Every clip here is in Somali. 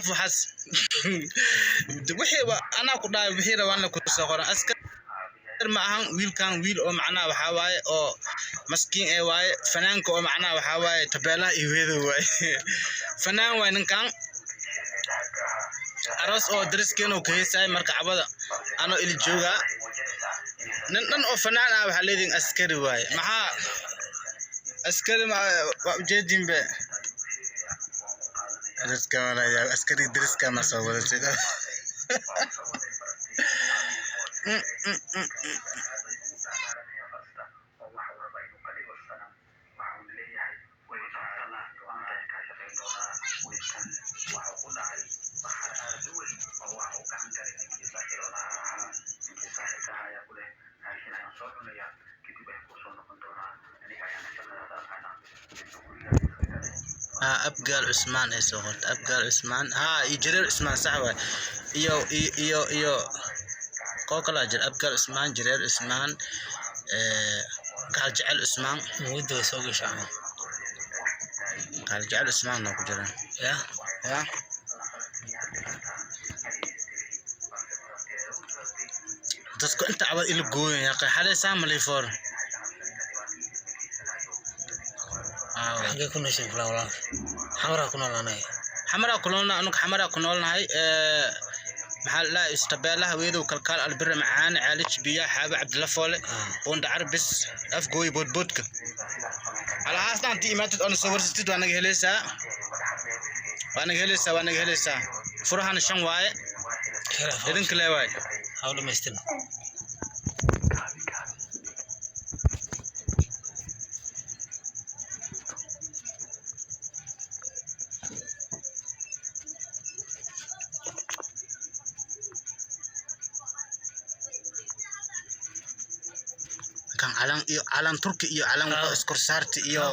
Waxaas wixii anaa ku dhahay, wixii rabaana ku soo qoran. Askar ma ahan wiilkan, wiil oo macnaha waxaa waaye oo maskiin ee waaye, fanaanka oo macnaha waxaa waaye tabeelaha iyo weedo waaye, fanaan waaye ninkan. Aroos oo dariskeena uu ka heesaayo marka cabada anoo ili joogaa, nin dhan oo fanaan ah waxaa leedihin askari waaye. Maxaa askari ma waa ujeedin be dadka walayaa askari dariska ma soo wadatay. Haa, Abgaal Cusmaan ay soo qortay, Abgaal Cusmaan, haa, iyo Jareer Cusmaan, sax waay, iyo koo kalaa jira, Abgaal Cusmaan, Jareer Cusmaan, Gaal Jecel Cusmaan. Mugdi way soo gashaa. Gaal Jecel Cusmaan ku jira. Ya. Ya, dadku inta cabad ila gooyan yaa xalay saamalifoor. Xagee ku nooshin fulaa walaalka? Xamaraa ku nool anaga. Xamaraa ku noolnahay anuga, xamaraa ku noolnahay. Maxaa la dhahay, istabeelaha weedow, Kalkaal, Albira, Macaane, Caalij, Biyaa, Xaabe, Cabdila Foole, Buunda Carbis, Afgooy, Boodboodka, alahaasna haddii imaatid oona soo warsatid waa naga helaysaa, waa naga helaysaa, waa naga helaysaa. Furahana 5 waaye, idinka lee waaye. Ha u dhamaystirno. Kan calan iyo calan Turki iyo calan oo iskorsaarti iyo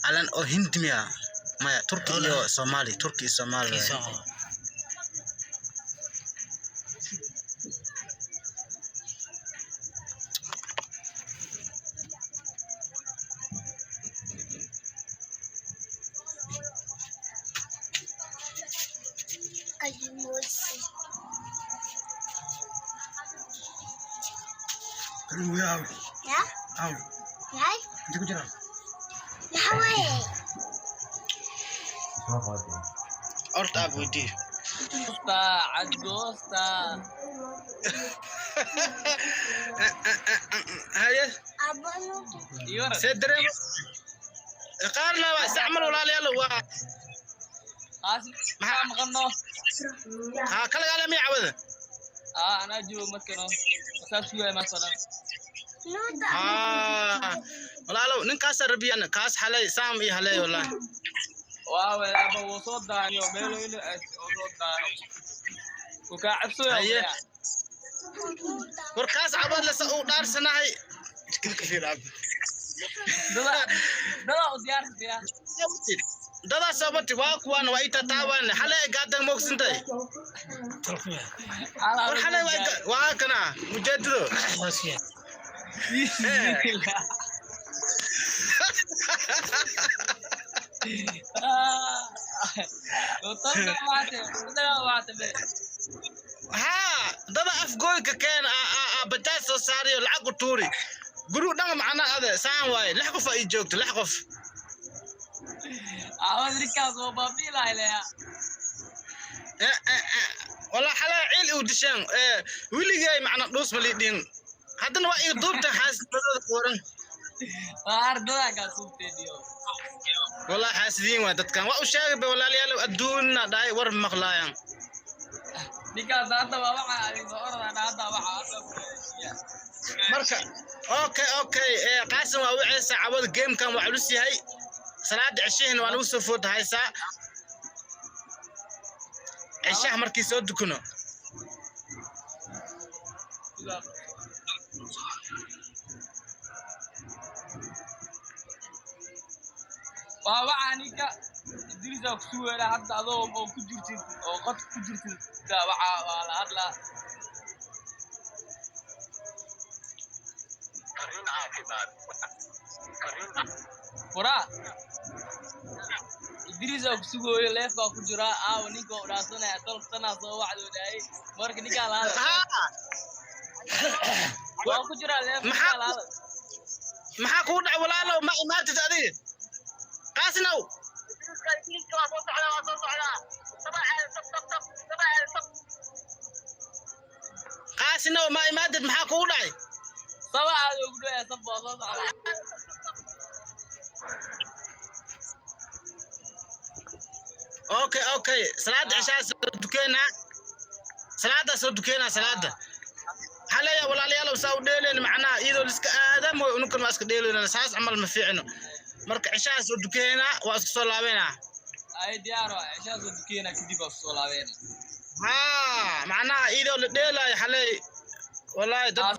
calan oo Hindi miya? Maya, Turki iyo Soomaali, Turki iyo Soomaali Kii waaye. Soo qabo. Ya? Yaay? Maxaa waaye? Horta aab weydii. Cadgoosta. Haye. Abba nuutu. See dareem qaarna waa isticmaal, walaalayaal, waa Maxaa maqano? Haa, kala gaalamiya cabada. Aa, anaa joogo markano saas sugaay masalan. Nuutu. Haa walaalow, ninkaasa rabiyan kaas xalay saam iyo halay wallahi. Waawe aba wuu soo daaniyo meelo inuu oo soo daano uu kaa cabsooya. Haye. War kaas cabad lesa uu dhaarsanahay jikada fiir ab. Dada dada u diyaarsataya. Dadaa sabati waa kuwaan waa ita taabaan xalay ay gaadan moogsantay. Tolkumiya. War xalay waa waa kana mujaadido. Hoosiya. Haa, dada afgooyka keen bajaaj soo saariyo lacag u tuuri gurigu dhan macna ade saan waaye, 6 qof ay joogto, 6 qof. Walaa xalay ciil iu disheen weligay macna dhuus ma liidhin, haddana waa ii duubta xaasidadooda ku waran. Walaa xaasidiin waa dadkan, waa u sheegay ba walaalayaal, adduunna dhahay war ma maqlaayaan. Marka okay, Qaasim waa wiceysaa cawada, gamekan waa culus yahay, salaada ceshihina waa nagu soo food haysaa, ceshaha markii soo dukuno. Waa waxa ninka Idriisa ku sugeynaa hadda, adoo oo ku jirtid oo qod ku jirtid waxa waa la hadlaa. Furaa. Idriis aa ku sugooyo, leef baa ku jiraa. Aawa ninka oo dhaarsanaya tolka tanaa soo wacdoo dhahay. Marka ninkaa la hadal. Haa. Waa ku jiraa leef, ninkaa la hadal. Maxaa kugu dhacay, walaalow? Ma imaatid adiga, Qaasinow? Idriiska waa soo socdaa, waa soo socdaa. Saba aad sab sab sab saba aad sab. Qaasinow, ma imaatid? Maxaa kugu dhacay? Saba aad ugu dhawaa, sab waa soo socdaa. Okay, salaada cishaa soo dukeena, salaada soo dukeena. Salaada waxaa leeyahay, walaalayaal, saa u dheeleen macnaha iyadoo liska aadam way unukan waa iska dheeleyna, saas camal ma fiicno. Marka cishaa soo dukeena, waa isku soo laabeynaa. Ay, diyaar waa. Cishaa soo dukeena kadib waa soo laabeena. Haa, macnaha iyadoo la dheelayo xalay, wallahi dad.